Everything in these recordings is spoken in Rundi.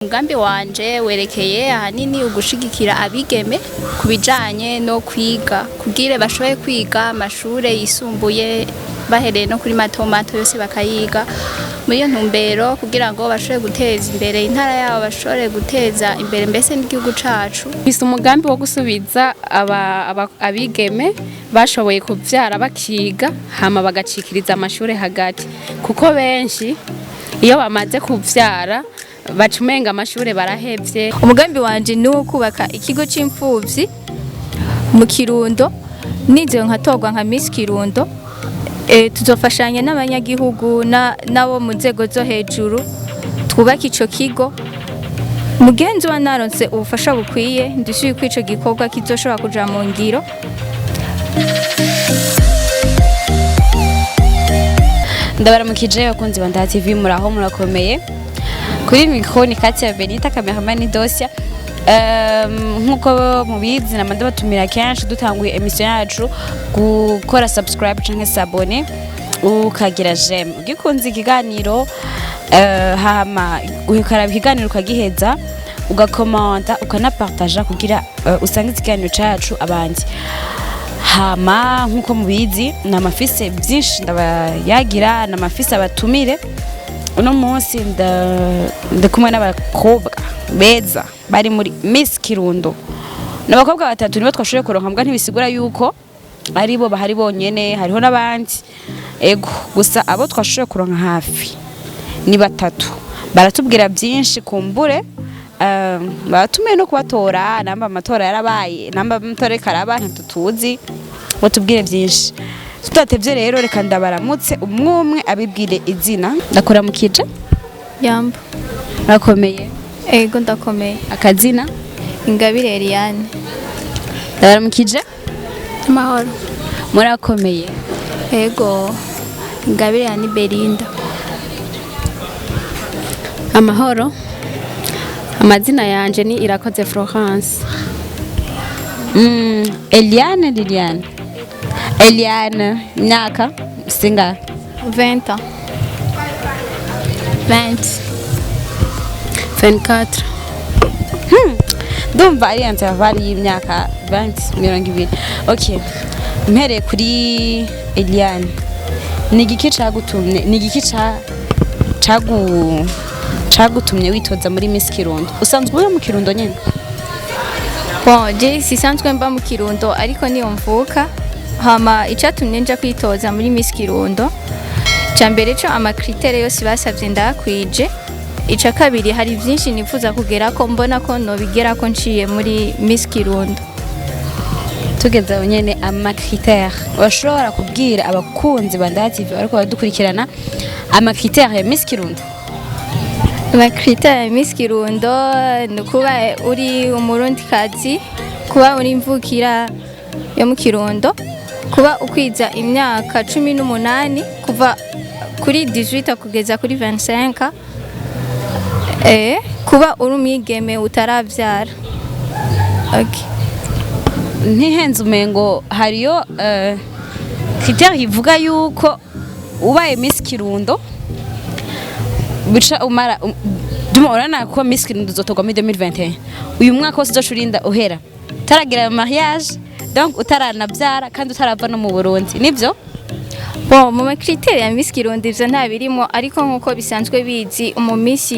Umugambi wanje werekeye ahanini ugushigikira abigeme ku bijanye no kwiga kugira bashobore kwiga amashure yisumbuye, bahereye no kuri mato mato yose bakayiga, muri iyo ntumbero kugira ngo bashobore guteza imbere intara yabo, bashobore guteza imbere mbese n'igihugu cacu. Mfise umugambi wo gusubiza abigeme bashoboye kuvyara bakiga, hama bagacikiriza amashure hagati, kuko benshi iyo bamaze kuvyara baca umenga amashure barahevye. Umugambi wanje ni uwo kubaka ikigo c'imfuvyi mu Kirundo. Nizeye nkatorwa nka Miss Kirundo, tuzofashanya n'abanyagihugu n'abo mu nzego zo hejuru twubake ico kigo. Mugenzi wa naronse ubufasha bukwiye, ndisuye ko ico gikorwa kizoshobora kuja mu ngiro. Ndabaramukije abakunzi ba Ndaha TV, muraho, murakomeye? Kuri micro ni Katia Benita, cameraman ni Dosia. Nkuko mubizi nama ndabatumira kenshi dutanguye émission yacu gukora subscribe canke s'abonner, ukagira j'aime ugikunze ikiganiro, hama ukaraba ikiganiro ukagiheza, ugakomanta, ukanapartaja kugira usange ikiganiro cacu abandi. Hama nkuko mubizi namafise byinshi ndabayagira, namafise abatumire. Uno munsi ndi kumwe n'abakobwa beza bari muri Miss Kirundo. Ni abakobwa batatu nibo twashoboye kuronka, mbwa ntibisigura yuko ari bo bahari bonyene, hariho n'abandi. Ego, gusa abo twashoboye kuronka hafi ni batatu. Baratubwira byinshi kumbure, baratumiye no kubatora, namba amatora yarabaye, namba amatora ariko araba ntitutuzi, batubwire byinshi. Tudatevye rero, reka ndabaramutse, umwe umwe abibwire izina. Ndakuramukije. Yambo. Murakomeye? Ego, ndakomeye. Akazina? Ingabire Eliane. Ndabaramukije. Amahoro. Murakomeye? Ego, Ingabire yani Belinda. Amahoro, amazina yanje ni Irakoze Florence. Eliane, Liliane, Eliane, imyaka singahe? 20 ans. 20. 24. Ndumva ari intervalle y'imyaka 20, 20. Okay, mpereye kuri Eliane, ni igiki cagutumye, ni igiki ca cagu cagutumye witoza muri Miss Kirundo? Usanzwe uri mu Kirundo nyene? Bon, je sisanzwe mba mu Kirundo, ariko niyo mvuka. Hama icatumye nja kwitoza muri Miss Kirundo, ca mbere co ama critères yose basavye ndakwije. Ica kabiri, hari vyinshi nifuza kugerako, mbona ko nobigerako nciye muri Miss Kirundo. Tugeze aho nyene, ama critères, urashobora kubwira abakunzi ba Ndaha TV ariko baradukurikirana ama critères ya Miss Kirundo? Ama critères ya Miss Kirundo ni kuba uri umurundikazi, kuba uri imvukira yo mu Kirundo, kuba ukwiza imyaka 18, kuva kuri 18 kugeza kuri 25, kuba uri umwigeme utaravyara, okay. Ntihenze, umengo hariyo critère ivuga yuko ubaye Miss Kirundo bica umara duma, urana ko Miss Kirundo uzotorwa muri 2021, uyu mwaka wose uzoca urinda uhera utaragira mariage, donc utaranabyara kandi utarava no mu Burundi, nivyo? Bon, mu ma critères ya Miss Kirundo ivyo nta birimo, ariko nkuko bisanzwe bizi, umu Miss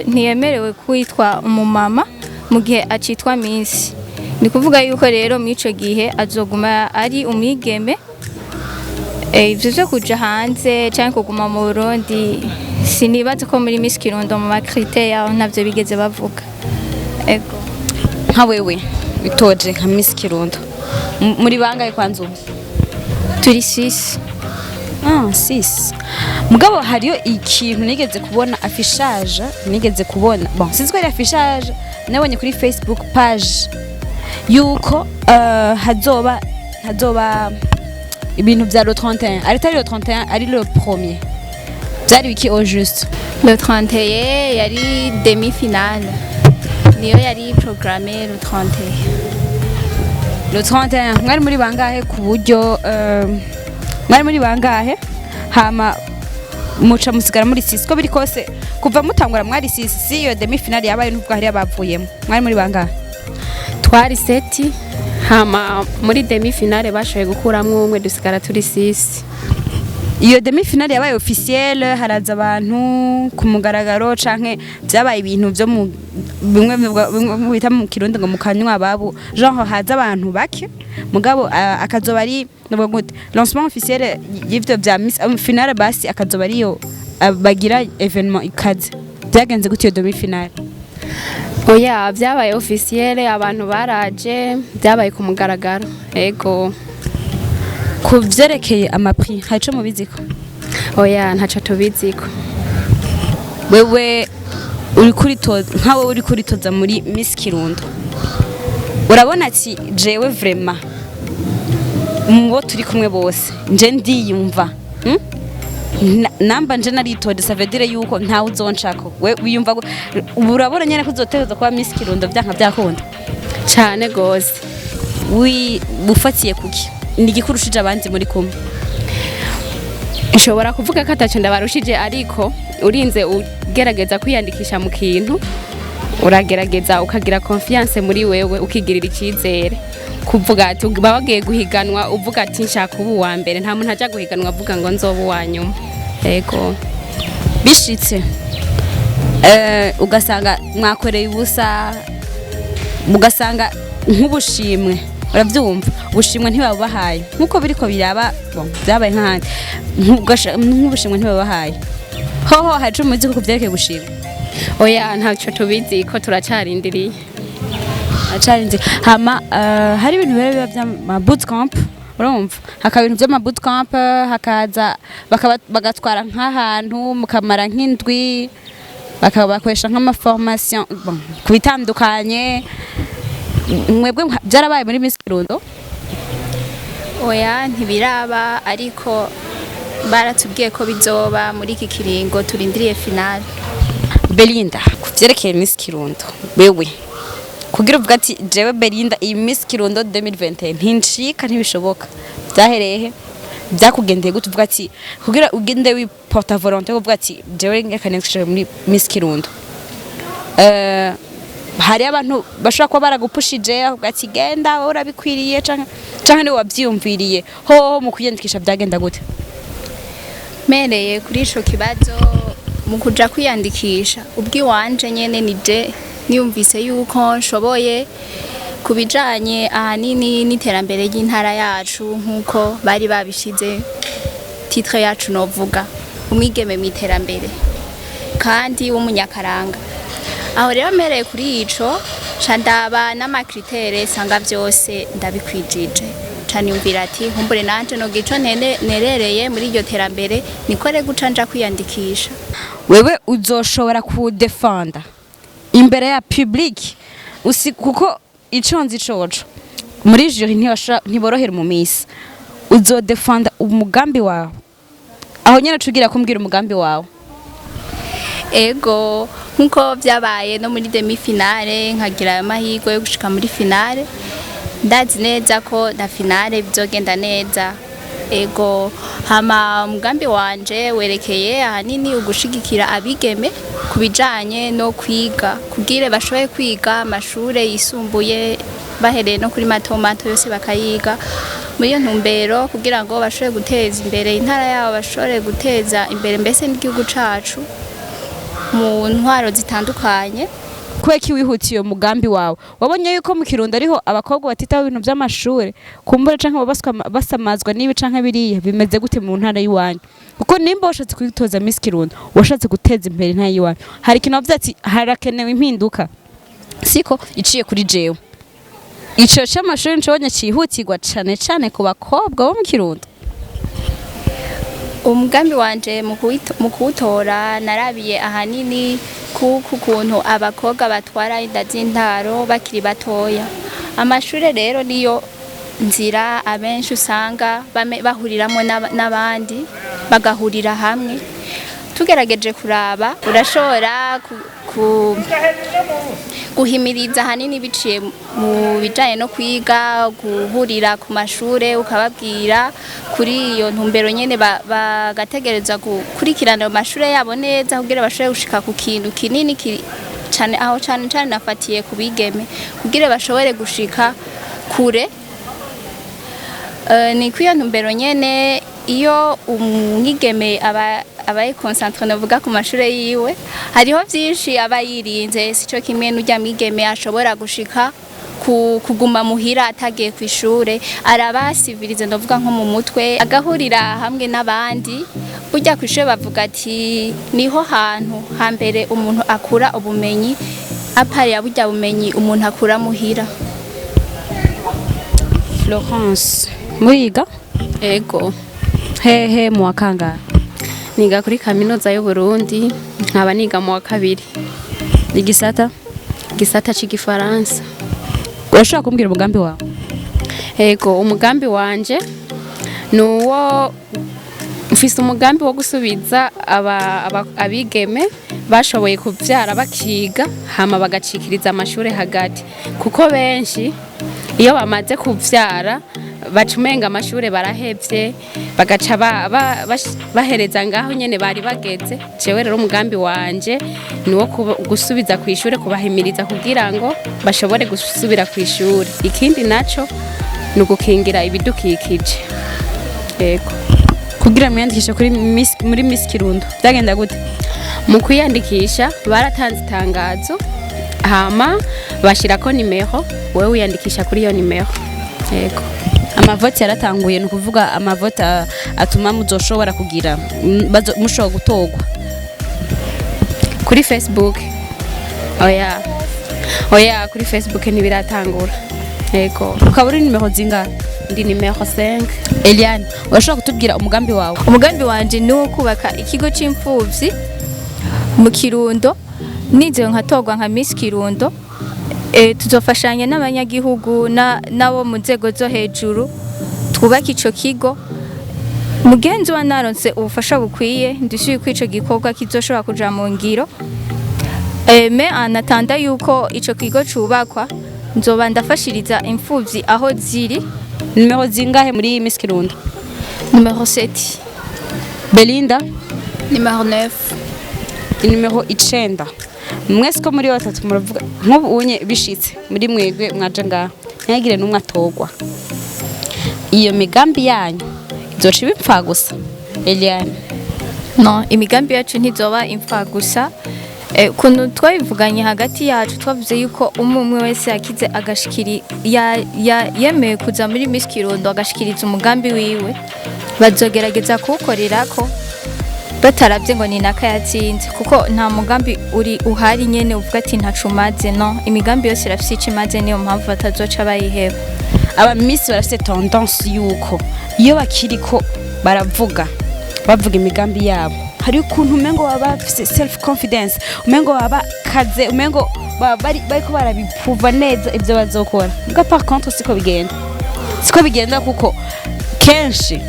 ntiyemerewe kwitwa umumama mu gihe acitwa Miss. Ni kuvuga yuko rero muri ico gihe azoguma ari umwigeme. Ivyo vyo kuja hanze canke kuguma mu Burundi, sinibaza ko muri Miss Kirundo mu ma critères yaho ntavyo bigeze bavuga. Ego. Nka wewe witoje nka Miss Kirundo, muri bangahe kwanza ubu? Turi six. Ah, six. Mugabo hariyo ikintu nigeze kubona, affichage nigeze kubona. Bon, sinzi ko ari affichage nabonye kuri Facebook page yuko hazoba ibintu vya le 31, ari tari le 31, ari le premier. Byari biki au juste? Le 31 yari demi-finale, niyo yari programmé le 31. Le 31 mwari muri bangahe, ku buryo mwari muri bangahe, hama muca musigara muri six? Ko biri kose Kuva mutangura mwari six, si iyo demi finale yabaye nubwo hari abavuyemo, mwari muri bangahe? Twari sept, hama muri demi finale bashoboye gukuramwo umwe, dusigara turi six. Iyo demi finale yabaye officielle, haraza abantu ku mugaragaro, canke byabaye ibintu byo mu bimwe bimwe bita mu Kirundi ngo mukanywa babo, genre haza abantu bake, mugabo akazoba ari nubwo gute lancement officiel y'ivyo vya Miss finale, basi akazoba ariyo bagira événement ikaze? Byagenze gute iyo demi finale? Oya, byabaye officiel, abantu baraje, byabaye ku mugaragaro, ego. Ku vyerekeye ama prix, hari ico mubiziko? Oya, ntaco tubiziko. Wewe uri kuritoza, nkawe uri kuritoza muri Miss Kirundo, urabona ati jewe vraiment mubo turi kumwe bose nje ndiyumva, Namba nje naritoje, ça veut dire yuko ntawe uzonshako. We wiyumva ubu, urabona nyene ko uzotegerezwa kuba Miss Kirundo vyanka vyakunda? Cane gose. Wi bufatiye kuki? Ni igikurushije abandi muri kumwe? Nshobora kuvuga ko ataco ndabarushije, ariko urinze ugerageza kwiyandikisha mu kintu, uragerageza ukagira confiance muri wewe, ukigirira icyizere, kuvuga ati uba wagiye guhiganwa uvuga ati nshaka uba uwa mbere. Nta muntu ajya guhiganwa avuga ngo nzoba uwa nyuma, yego. Bishitse ugasanga mwakoreye ubusa, mugasanga nk'ubushimwe, urabyumva, ubushimwe ntibabubahaye nk'uko biriko biraba, bon, byabaye nk'ahandi, nk'ubushimwe ntibabubahaye hoho, hari ico muzi ko kuvyerekeye ubushimwe? Oya, ntacyo tubizi ko turacarindiriye. Acarinze. Hama hari ibintu biba vy'ama bootcamp, urumva, hakaba ibintu vy'ama bootcamp, hakaza bakaba bagatwara nk'ahantu mukamara nk'indwi, bakaba bakoresha nk'ama formation, bon, ku bitandukanye. Mwebwe byarabaye muri Miss Kirundo? Oya, ntibiraba, ariko baratubwiye ko bizoba muri iki kiringo turindiriye finale. Belinda, ku vyerekeye Miss Kirundo, wewe kugira uvuga ati jewe Belinda iyi Miss Kirundo 2021 ntincika, ntibishoboka, byahereye he? Byakugendeye gute uvuga ati kugira ugende wi porte volonté uvuga ati jewe reka nishire muri Miss Kirundo? Hari abantu bashobora kuba baragupushije bavuga ati genda wowe urabikwiriye, canke niwe wavyiyumviriye? Hoho mu kwiyandikisha byagenda gute? Mereye kuri ico kibazo, mu kuja kwiyandikisha ubwiwanje nyene nije niyumvise yuko nshoboye ku bijanye ahanini n'iterambere ry'intara yacu, nk'uko bari babishize titre yacu, novuga umwigeme mu iterambere kandi w'umunyakaranga. Aho rero mpereye kuri ico, ca ndaba n'ama critères, sanga vyose ndabikwijije, ca niyumvira ati nkumbure nanje nogira ico nerereye muri iryo terambere, nikore guca nja kwiyandikisha. Wewe uzoshobora kudefanda imbere ya public usi, kuko ico nzi coco muri jury ntiborohera mu miss, uzodefanda umugambi wawe aho nyene cugira kumbwira umugambi wawe? Ego, nkuko vyabaye no muri demi finale nkagira ayo mahirwe yo gushika muri finale, ndazi neza ko na finale bizogenda neza. Ego, hama umugambi wanje werekeye ahanini ugushigikira abigeme ku bijanye no kwiga, kugira bashoboye kwiga amashure yisumbuye, bahereye no kuri mato mato yose bakayiga, muri iyo ntumbero kugira ngo bashobore guteza imbere intara yabo, bashobore guteza imbere mbese n'igihugu cacu mu ntwaro zitandukanye. Kubera ko wihutiye uwo mugambi wawe, wabonye yuko mu Kirundo ariho abakobwa batitaho ibintu by'amashure kumbura, canke basamazwa n'ibi canke biriya, bimeze gute mu ntara y'iwanyu? Kuko nimba washatse kwitoza Miss Kirundo, washatse guteza imbere intara y'iwanyu, hari ikintu wavuze ati harakenewe impinduka, siko iciye kuri jewe. Ico c'amashuri ncobonye cihutirwa cane cane ku bakobwa bo mu Kirundo. Umugambi wanje mu kuwutora narabiye ahanini kuko ukuntu abakobwa batwara inda z'indaro bakiri batoya. Amashure rero niyo nzira abenshi usanga bahuriramo n'abandi bagahurira hamwe. Tugerageje kuraba, urashobora Guhimiriza ahanini biciye mu bijanye no kwiga, guhurira ku mashure ukababwira kuri iyo ntumbero nyene, bagategereza gukurikirana ayo mashure yabo neza kugira bashobore gushika ku kintu kinini cane. Aho cane cane nafatiye ku bigeme kugira bashobore gushika kure. Ni kwiyo ntumbero nyene, iyo umwigeme aba abaye concentré, novuga, ku mashure yiwe, hariho vyinshi aba yirinze. Sico kimwe n'urya mwigeme ashobora gushika kuguma muhira atagiye kw'ishure. Arabasivirize, ndavuga nko mu mutwe, agahurira hamwe n'abandi. Burya kw'ishure bavuga ati niho hantu hambere umuntu akura ubumenyi, à part ya burya bumenyi umuntu akura muhira. Florence, muriga? Ego. Hehe, mu wa kangahe? Niga kuri Kaminuza y'u Burundi, nkaba niga mu wa kabiri. Igisata? Gisata c'igifaransa. Urashobora kumbwira umugambi wawe? Ego, umugambi wanje ni uwo mfise umugambi wo gusubiza abigeme bashoboye kuvyara bakiga, hama bagacikiriza amashure hagati, kuko benshi iyo bamaze kuvyara baca umenga amashure barahevye, bagaca bahereza ngaho nyene bari bageze. Jewe rero umugambi wanje ni uwo gusubiza kw'ishure, kubahimiriza kugira ngo bashobore gusubira kw'ishure. Ikindi naco ni ugukingira ibidukikije, yego. Kugira mwiyandikishe kuri Miss, muri Miss Kirundo byagenda gute? Mu kwiyandikisha baratanze itangazo, hama bashirako nimero, wewe wiyandikisha kuri iyo nimero, yego. Amavoti yaratanguye, ni ukuvuga amavoti atuma muzoshobora kugira mushobora gutorwa? Kuri Facebook? Oya, oya, kuri Facebook ntibiratangura, yego. Ukaba uri nimero zingahe? Ndi nimero 5. Eliane, urashobora kutubwira umugambi wawe? Umugambi wanje ni uwo kubaka ikigo c'imfuvyi mu Kirundo. Nizeye nkatorwa nka Miss Kirundo, tuzofashanya n'abanyagihugu n'abo mu nzego zo hejuru twubake ico kigo. Mugenzi wa naronse ubufasha bukwiye, ndisuye ko ico gikorwa kizoshobora kuja mu ngiro. Mais en attendant yuko ico kigo cubakwa, nzoba ndafashiriza imfuvyi aho ziri. Nimero zingahe muri Miss Kirundo? Numero 7. Belinda? Numero 9. Inimero 9. Mwese ko muri batatu muravuga nk'ubu unye bishitse muri mwegwe mwaje ngaha, ntihagire n'umwe atorwa, iyo migambi yanyu izoca iba impfa gusa, Eliane? No, imigambi yacu ntizoba impfa gusa. Ukuntu twabivuganye hagati yacu, twavuze yuko umwe umwe wese yakize agashikiri yemeye kuza muri Miss Kirundo agashikiriza umugambi wiwe, bazogerageza kuwukorerako batarabye ngo ni naka yatsinze, kuko nta mugambi uri uhari nyene uvuga ati ntaco umaze. No, imigambi yose irafise ico imaze, niyo mpamvu batazoca bayiheba. Aba miss barafite tendance yuko iyo bakiriko baravuga, bavuga imigambi yabo, hari ukuntu umengo baba bafise self confidence, umengo baba kaze, umengo baba bariko barabipuva neza ibyo bazokora. Muga par contre siko bigenda, kuko kenshi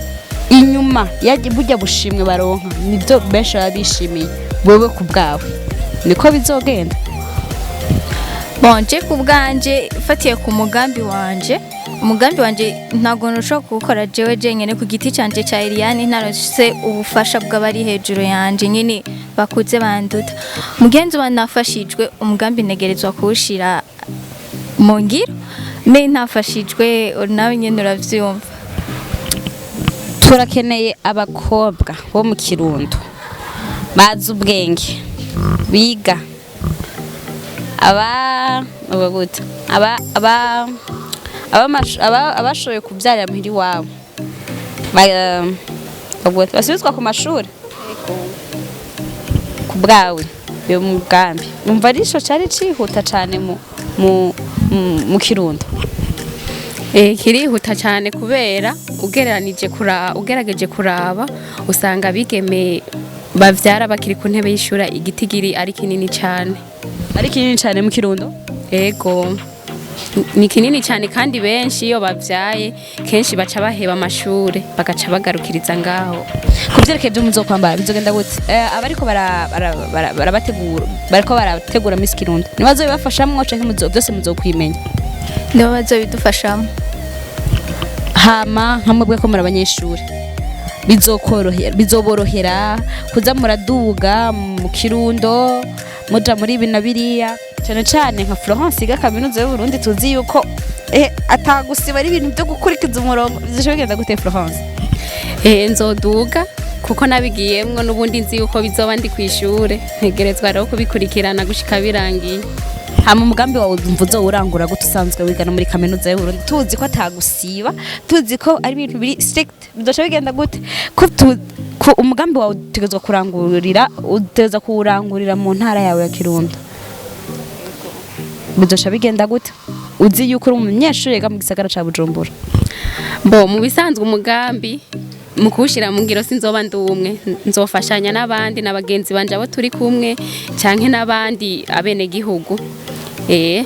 inyuma yaje burya bushimwe baronka nibyo benshi baba bishimiye. Wewe ku bwawe niko bizogenda? Bon, je ku bwanje, fatiye ku mugambi wanje, umugambi wanje ntabwo nshobora kuwukora jewe jenyine ku giti canje ca Eliane ntarose ubufasha bw'abari hejuru yanje nyine bakuze banduta. Mugenzi wa nafashijwe, umugambi ntegerezwa kuwushira mu ngiro. Me ntafashijwe, nawe nyene uravyumva. Turakeneye abakobwa bo mu Kirundo bazi ubwenge, biga, aba uba gute, aba abashoboye kubyarira muhira iwabo, bavuga basubizwa ku mashuri. Ku bwawe uyo mugambi umva arico cari cihuta cane mu Kirundo? Kirihuta cyane, kubera ugereranije ugerageje kuraba, usanga abigeme bavyara bakiri ku ntebe y'ishuri igitigiri ari kinini cyane. Ari kinini cane mu Kirundo? Ego. Ni kinini cyane, kandi benshi iyo bavyaye kenshi baca baheba amashure, bagaca bagarukiriza ngaho. Ku vyerekeye ibyo muzokwambara bizogenda gute? Abariko barabategura, bariko barategura Miss Kirundo, nibazobibafashamwo canke byose muzokwimenya? Nibo bazobidufashamo. Hama nka mwebwe ko muri abanyeshuri, bizokorohera, bizoborohera kuza muraduga mu Kirundo, muja muri ibi na biriya, cyane cyane nka Florence yiga kaminuza y'u Burundi, tuzi yuko atagusiba, ari ibintu byo gukurikiza umurongo. Bizoshoboka bigenda gute, Florence? Nzoduga kuko nabigiyemwo n'ubundi nzi yuko bizoba ndi kw'ishure, ntegerezwa rero kubikurikirana gushika birangiye. Hama umugambi wawe umva uzowurangura gute usanzwe wiga no muri kaminuza y'u Burundi, tuzi ko atagusiba, tuzi ko ari ibintu biri strict? Bizoca bigenda gute ko umugambi wawe utegerezwa kurangurira, utegerezwa kuwurangurira mu ntara yawe ya Kirundo? Bizoca bigenda gute uzi yuko uri umunyeshuri yiga mu gisagara ca Bujumbura? Bo mu bisanzwe umugambi mu kuwushyira mu ngiro sinzoba ndi umwe, nzofashanya n'abandi na bagenzi banje abo turi kumwe canke n'abandi abenegihugu.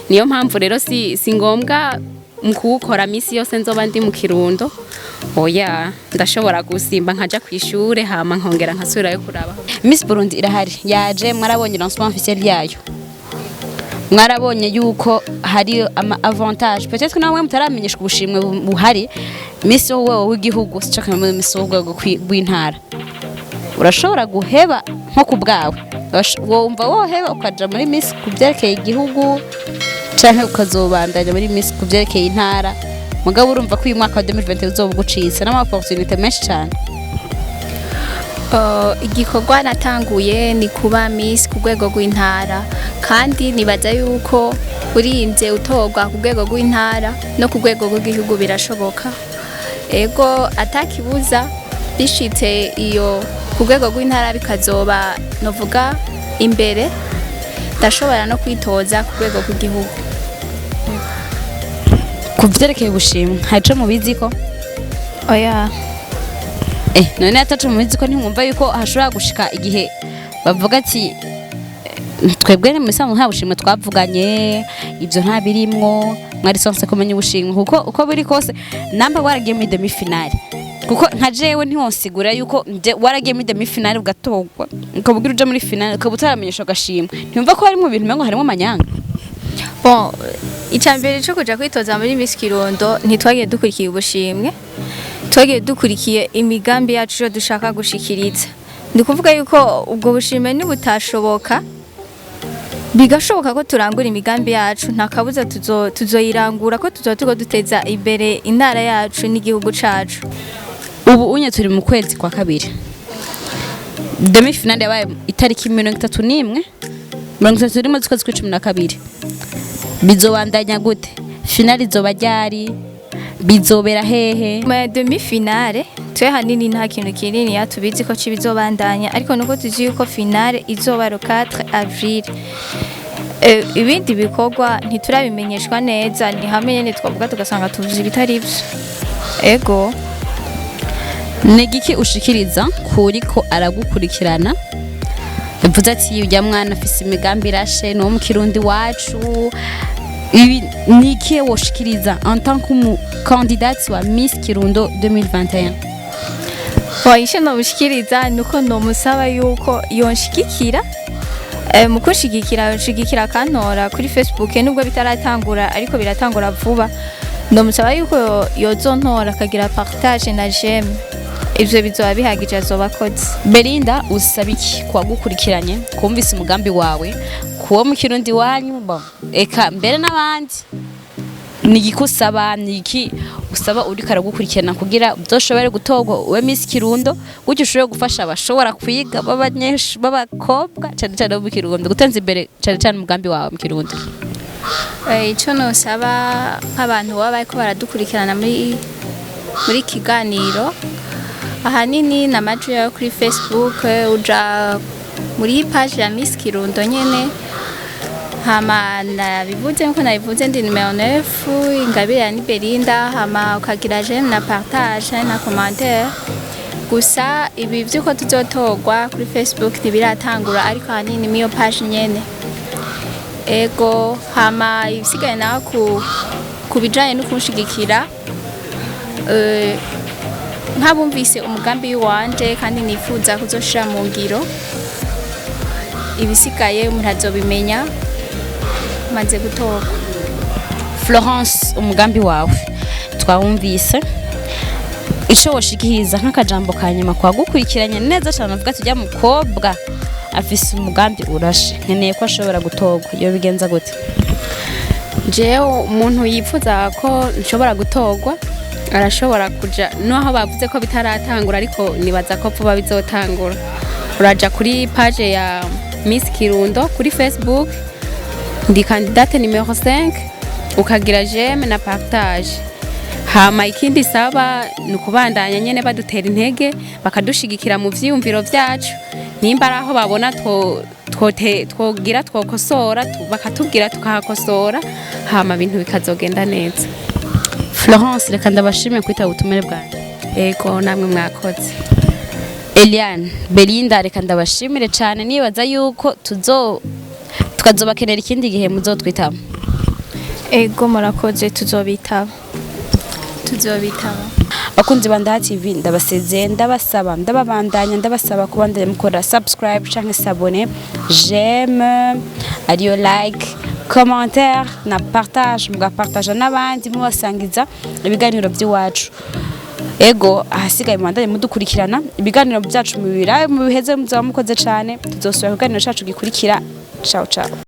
Niyo mpamvu rero si ngombwa mu kuwukora misi yose nzoba ndi mu Kirundo. Oya, ndashobora gusimba nkaja kw'ishure, hama nkongera nkasubirayo kuraba. Miss Burundi irahari, yaje, mwarabonye lancement officiel yayo, mwarabonye yuko hari ama avantage. Peut-être namwe mutaramenyeshwa ubushimwe buhari. Miss wowe w'igihugu sico kamwe Miss w'urwego rw'intara, urashobora guheba nko ku bwawe, wumva woheba ukaja muri Miss ku byerekeye igihugu, canke ukazobandanya muri Miss ku byerekeye intara? Mugabo urumva ko uyu mwaka wa 2020 uzoba ugucitse n'ama opportunité menshi cane. Igikorwa natanguye ni kuba Miss ku rwego rw'intara, kandi nibaza yuko urinze utorwa ku rwego rw'intara, no ku rwego rw'igihugu birashoboka. Ego, atakibuza bishitse iyo ku rwego rw'intara bikazoba novuga imbere, ndashobora no kwitoza ku rwego rw'igihugu. Ku vyerekeye ubushimwe, hari ico mubizi ko? Oya. None ataco mubizi ko, ntimwumva yuko hashobora gushika igihe bavuga ati: "Twebwe mu bisanzwe nta bushimwe twavuganye, ibyo nta birimwo"? Mwari sonse kumenya ubushimwe, kuko uko biri kose namba waragiye muri demi finale, kuko nka jewe ntiwonsigura yuko nje waragiye muri demi finale ugatorwa, ukabwira uja muri finale, ukaba utaramenyesha agashimwe, ntimva ko harimo ibintu umengo harimo amanyanga? Bon, icya mbere cyo kuja kwitoza muri Miss Kirundo, ntitwagiye dukurikiye ubushimwe, twagiye dukurikiye imigambi yacu yo dushaka gushikiriza. Ndi kuvuga yuko ubwo bushimwe nibutashoboka, bigashoboka ko turangura imigambi yacu, nta kabuza tuzoyirangura, ko tuzoba turiko duteza imbere intara yacu n'igihugu cacu. Ubu unye turi mu kwezi kwa kabiri, demi finale yabaye itariki 31, 31 z'ukwezi kw'icumi na kabiri. Bizobandanya gute? Finale izoba ryari? Bizobera hehe? Mu demi finale twe hanini nta kintu kinini yatubizi ko kibizobandanya, ariko nuko tuzi yuko finale izoba le 4 avril. Ibindi bikorwa ntiturabimenyeshwa neza, ni hamwe nyene twavuga tugasanga tuvuze ibitari byo. Ego. Ni igiki ushikiriza kuriko aragukurikirana, yavuze ati: "Ujya mwana afise imigambi irashe, ni uwo mu Kirundi wacu"? Ibi ni ikihe woshikiriza en tant que candidate wa Miss Kirundo 2021? Bon, icyo nomushikiriza ni uko nomusaba yuko yonshigikira. Mu kunshigikira, yonshigikira akantora kuri Facebook, nubwo bitaratangura ariko biratangura vuba. Nomusaba yuko yozontora akagira partage na j'aime, ivyo bizoba bihagije, azoba akoze. Belinda, usaba iki kuwagukurikiranye, kumvise umugambi wawe, kuwo mu Kirundi wanyu, bon, eka mbere n'abandi? Ni igiki usaba, ni iki usaba uriko aragukurikirana kugira uzoshobore gutorwa ube Miss Kirundo, gutyo ushobore gufasha abashobora kwiga b'abakobwa, cane cane bo mu Kirundo, guteza imbere cane cane umugambi wawe mu Kirundo? Ico nosaba nk'abantu baba bariko baradukurikirana muri kiganiro, ahanini na amajwi yo kuri Facebook, uja muri page ya Miss Kirundo nyene. Hama nabivuze nkuko nabivuze, ndi numero 9, Ingabire ya Belinda. Hama ukagira j'aime na partage na commentaire. Gusa ibi vy'uko tuzotorwa kuri Facebook ntibiratangura, ariko ahanini miyo page nyene. Ego, hama ibisigaye naho ku bijanye no kunshigikira, nk'abumvise umugambi wanje kandi nifuza kuzoshira mu ngiro, ibisigaye umuntu azobimenya maze gutorwa. Florence, umugambi wawe twawumvise. Ico woshikiriza nk'akajambo ka nyuma kwagukurikiranye neza cyane, avuga ati ujya mukobwa afise umugambi urashe, nkeneye ko ashobora gutorwa, iyo bigenza gute? Jewe umuntu yifuza ko nshobora gutorwa arashobora kuja naho bavuze ko bitaratangura, ariko nibaza ko vuba bizotangura. Uraja kuri page ya Miss Kirundo kuri Facebook, ndi candidate numéro 5, ukagira j'aime na partage. Hama ikindi saba ni ukubandanya nyene badutera intege, bakadushigikira mu vyiyumviro vyacu. Nimba ari aho babona twogira twokosora, bakatubwira tukahakosora, hama ibintu bikazogenda neza. Florence, reka ndabashimiye kwitaba ubutumire bwanjye. Ego, namwe mwakoze. Eliane, Belinda, reka ndabashimire cyane. Nibaza yuko tukazobakenera ikindi gihe muzotwitaba. Ego, murakoze, tuzobitaba. Tuzobitaba. Bakunzi ba Ndaha TV, ndabasezeye, ndabasaba, ndababandanya ndabasaba kubandanya mukora subscribe canke s'abonner, j'aime ariyo like, commentaire na partage, mugapartaja n'abandi, mubasangiza ibiganiro by'iwacu. Ego, ahasigaye mubandanye mudukurikirana ibiganiro byacu, mubirabe mubiheze, muzaba mukoze cane. Tuzosubira ku kiganiro cacu gikurikira. Ciao ciao.